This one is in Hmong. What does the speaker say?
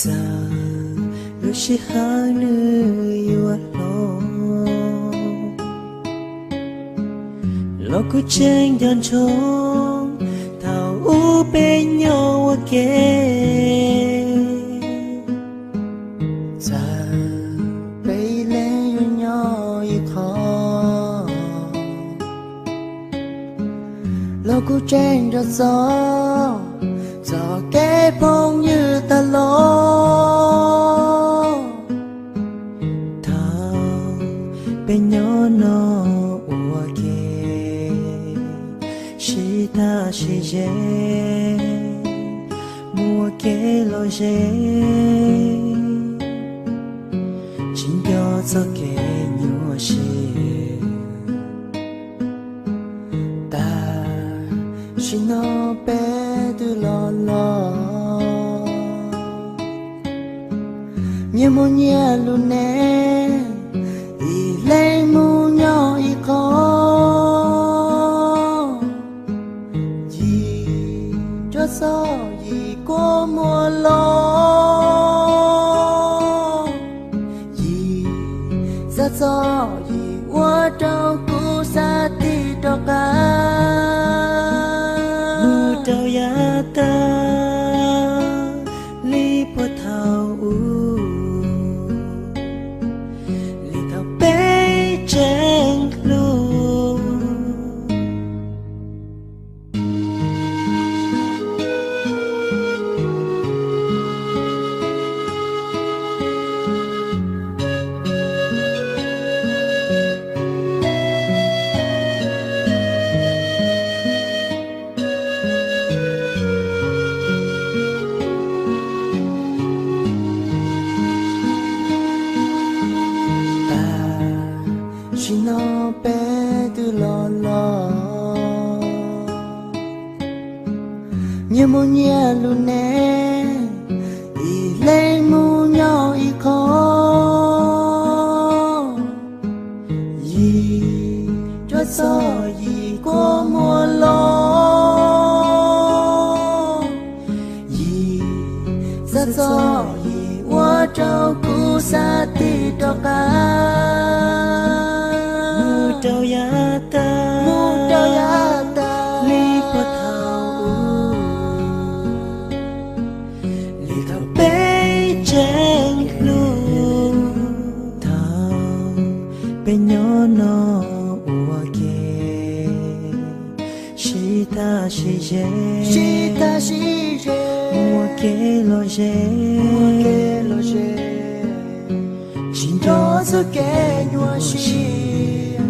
Txawm lub sij hawm nws yuav hlob, los kuv tseem nco ntsoov thaum ub peb nyob ua ke. Txawm peb ib leeg yuav nyob ib qho, los kuv tseem nco txog txoj kev phooj ywg tag los. Thaum peb nyob no ua ke, sib tham sib ze, mus ua ke los ze, tsis nco txoj kev nyuaj siab. Tam sim no peb twb los loj, nyias mus nyias lub neej, ib leeg mus nyob ib qho. Yim nco txog yim kua muag los, yim xav txog yim ua rau kuv xav tig rov qab mus rau yav tag li puag thaum ub, li thaum peb tseem hlub. Tam sim no peb twb los loj, nyias mus nyias lub neej, ib leeg mus nyob ib qho. Yim nco txog yim kua muag los, yim xav txog yim ua rau kuv xav tig rov qab mus rau yav tag, mus rau yav tag li puag thaum ub, li thaum peb tseem hlub. Thaum peb nyob no ua ke, sib tham sib ze, sib tham sib ze, mus ua ke los ze, mus ua ke los ze, tsis nco txoj kev nyuaj siab.